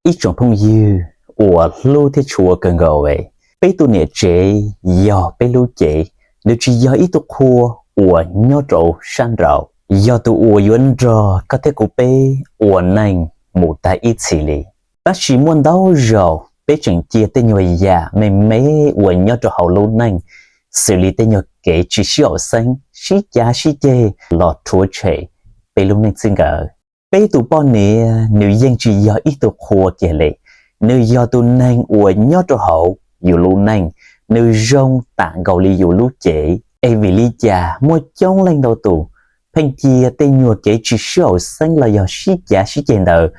Ib tsoom phooj ywg uas hlub thiab tshua kawg nkaus, peb tus niam tsev yog peb lub cev, nws tsis yog ib tug qhua uas nyob rau sab nraud, yog tus uas yuav nrog koj thiab kuv peb ua neej mus tag ib txhis li. Tab sis muaj ntau zaus peb tseem cia tej nyuag yam me me uas nyob rau hauv lub neej, xws li tej nyuag kev tsis sib haum xeeb, sib cav sib ceg los rhuav tshem peb lub neej txij nkawm. Peb tus poj niam nws yeej tsis yog ib tug qhua kiag li, nws yog tus neeg uas nyob rau hauv yus lub neej, nws zoo tam nkaus li yus lub cev. Es vim li cas muaj coob leej ntau tus pheej cia tej nyuag kev tsis sib haum xeeb los yog sib cav sib ceg ntawd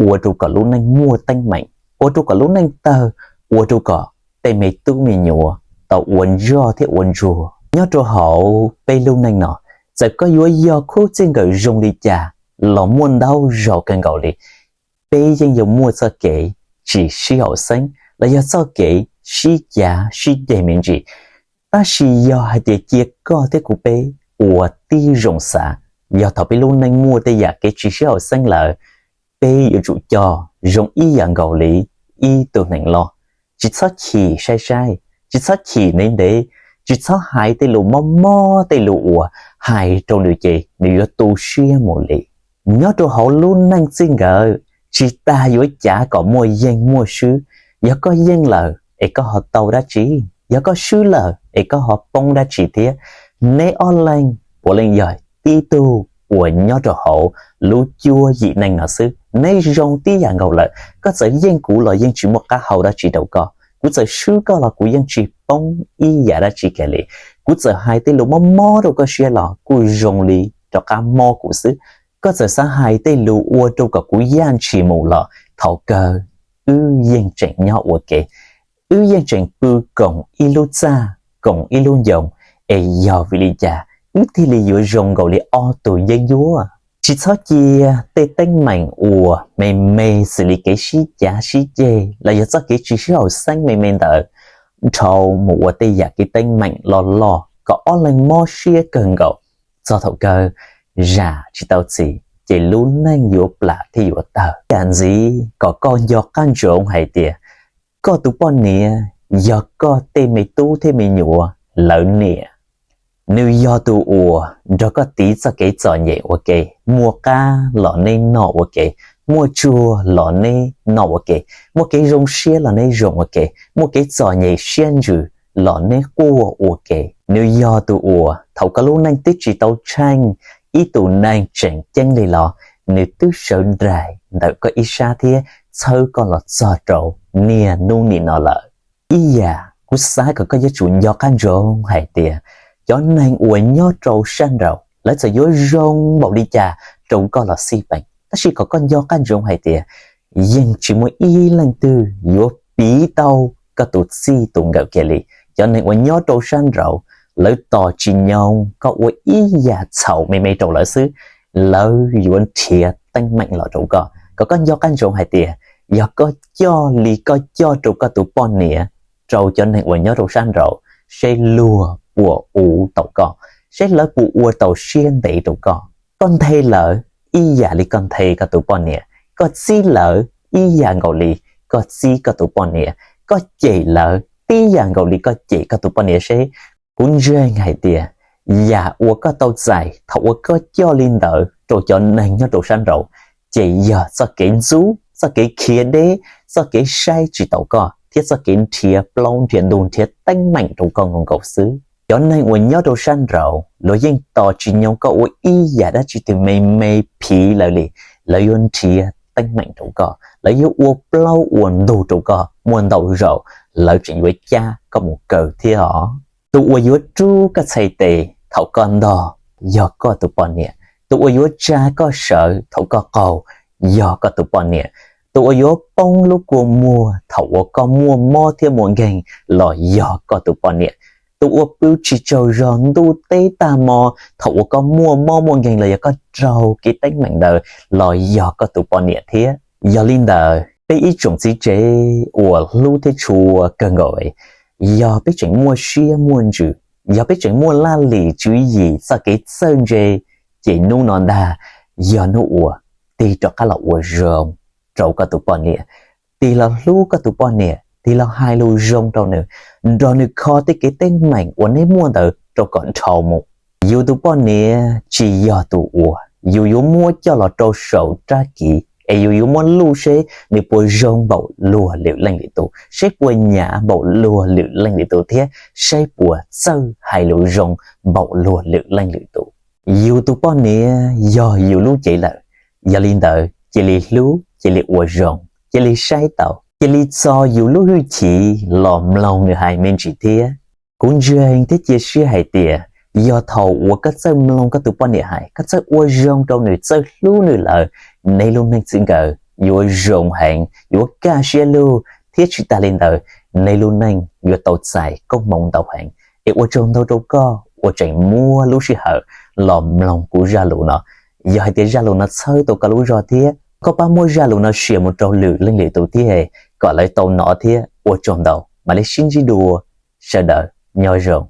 ua rau kom lub neej muaj teeb meem, ua rau kom lub neej tawg, ua rau kom tej me tub me nyuam tau ua ntsoj thiab ua ntsuag. Nyob rau hauv peb lub neej no, txawm koj yuav yog khub txij nkawm zoo li cas los muaj ntau zaus kawg nkaus li, peb yeej yuav muaj txoj kev tsis sib haum xeeb los yog txoj kev sib cav sib ceg me ntsis. Tab sis yog hais tias cia koj thiab kuv peb ua tib zoo xav, yog thaum peb lub neej muaj tej yam kev tsis sib haum xeeb lawm, peb yuav tsum coj zoo ib yam nkaus li ib tug neeg loj. Tsis txhob chim saib saib, tsis txhob chim ntev ntev, tsis txhob hais tej lus mob mob, tej lus uas hais rau nws ces nws yuav tu siab mus li. Nyob rau hauv lub neej txij nkawm, tsis tas yuav cav kom muaj yeej muaj swb. Yog koj yeej lawm es koj ho tau dab tsi? Yog koj swb lawm es koj ho poob dab tsi thiab? Neb ob leeg puav leej yog tib tug uas nyob rau hauv lub cuab yim neej no xwb. Neb zoo tib yam nkaus lawm, koj txawm yeej kuv los yeej tsis muaj qab hau dab tsi rau koj, kuv txawm swb koj los kuv yeej tsis poob ib yam dab tsi kiag li. Kuv txawm hais tej lus mob mob rau koj siab los kuj zoo li rov qab mob kuv xwb. Koj txawm xav hais tej lus ua rau kom kuv yaj ntshis mus los thaum kawg wb yeej tseem nyob ua ke, wb yeej tseem pw koom ib lub txaj, koom ib lub ncoo, es yog vim li cas wb thiaj li yuav zoo nkaus li ob tug yeeb ncuab? Tsis txhob cia tej teeb meem uas me me xws li kev sib cav sib ceg los yog txoj kev tsis sib haum xeeb me me ntawd dhau mus ua tej yam kev teeb meem loj loj kom ob leeg mob siab kawg nkaus, txog thaum kawg zam tsis tau txim ces lub neej yuav plam thiab yuav tawg. Yam ntxiv kom koj nco qab ntsoov hais tias koj tus poj niam yog koj tej me tub thiab me nyuam lawv niam. Nws yog tus uas nrog koj tiv txoj kev txom nyem ua ke, muaj qab los neb noj ua ke, muaj tsuag los neb noj ua ke, muaj kev zoo siab los neb zoo ua ke, muaj kev txom nyem siab ntsws los neb quaj ua ke. Nws yog tus uas thaum koj lub neej twb tsis tau tsheej, ib tus neeg tseem ceeb li los nws twb sawv nraim ntawm koj ib sab thiab txhawb koj los txog rau niaj hnub nim no lawm. Ib yam kuv xav kom koj yuav tsum nco qab ntsoov hais tias cov neeg uas nyob rau sab nraud lawv txawm yuav zoo npaum li cas rau koj los xij peem, tab sis kom koj nco qab ntsoov hais tias yeej tsis muaj ib leej twg yuav piv tau koj tus txij tus nkawm kiag li. Cov neeg uas nyob rau sab nraud lawv tos tsis nyoog koj ua ib yam txhaum me me rau lawv xwb, lawv yuav nrhiav teeb meem los rau koj. Kom koj nco qab ntsoov hais tias yog koj coj li koj coj rau koj tus poj niam rau cov neeg uas nyob rau sab nraud, seb luag puas uv tau koj, seb lawv puas ua tau siab ntev rau koj. Koj nthe lawv ib yam li koj nthe koj tus poj niam, koj txib lawv ib yam nkaus li koj txib koj tus poj niam, koj cem lawv tib yam nkaus li koj cem koj tus poj niam seb. Kuv ntseeg hais tias yam uas koj tau txais thaum uas koj coj li ntawd rau cov neeg nyob rau sab nraud, ces yog txoj kev ntxub, txoj kev khiav deb, txoj kev saib tsis taus koj thiab txoj kev nrhiav plaub nrhiav ntug nrhiav teeb meem rau koj nkaus nkaus xwb. Cov neeg uas nyob rau sab nraud luag yeej tos tsis nyoog koj ua ib yam dab tsi twg me me phiv lawv li, lawv yuav nrhiav teeb meem rau koj, lawv yuav ua plaub ua ntug rau koj, muaj ntau zaus lawv tseem yuav cab koj mus kaw thiab os. Tus uas yuav rub koj txhais tes thaum koj ntog yog koj tus poj niam, tus uas yuav tsa koj sawv thaum koj qaug yog koj tus poj niam, tus uas yuav poob lub kua muag thaum uas koj muaj mob thiab muaj nkeeg los yog koj tus poj niam, tus uas pw tsis tsaug zog ntuj teb tag hmo thaum uas koj muaj mob muaj nkeeg los yog koj raug kev teeb meem ntawd los yog koj tus poj niam thiab. Yog li ntawd peb ib tsoom txiv tsev uas hlub thiab tshua kawg nkaus, yog peb tseem muaj siab muaj ntsws, yog peb tseem muaj laj lim tswv yim txoj kev txawj ntse, ces hnub no ntag yog hnub uas tig rov qab los ua zoo rau koj tus poj niam, Tig los hlub koj tus poj niam, tig los hais lus zoo rau nws, nrog nws kho tej kev teeb meem uas neb muaj ntawd rau kom dhau mus. Yus tus poj niam tsis yog tus uas yus yuav muab coj los rau saum rab kiv es yus yuav muab luj seb nws puas zoo npaum luag lwm leej lwm tus, seb puas hnyav npaum luag lwm leej lwm tus thiab seb puas txawj hais lus zoo npaum luag lwm leej lwm tus. Yus tus poj niam yog yus lub cev lawm, yog li ntawd cia li hlub, cia li ua zoo, cia li saib taus, cia li txo yus lub hwj chim los mloog nws hais me ntsis thiab. Kuv ntseeg thiab cia siab hais tias yog thaum uas koj txawj mloog koj tus poj niam hais, koj txawj ua zoo rau nws, txawj hlub nws lawm, neb lub neej txij nkawm yuav zoo heev, yuav kaj siab lug thiab tsis tas li ntawd, neb lub neej yuav tau txais koob hmoov ntau heev. Es ua tsaug ntau rau koj uas tseem muab lub sij hawm los mloog kuv zaj lus no. Yog hais tias zaj lus no txhawb tau koj lub zog thiab koj pab muab zaj lus no share mus rau lwm leej lwm tus thiab kom lawv tau hnov thiab. Ua tsaug ntau, mam li sib ntsib dua, sawv daws nyob zoo.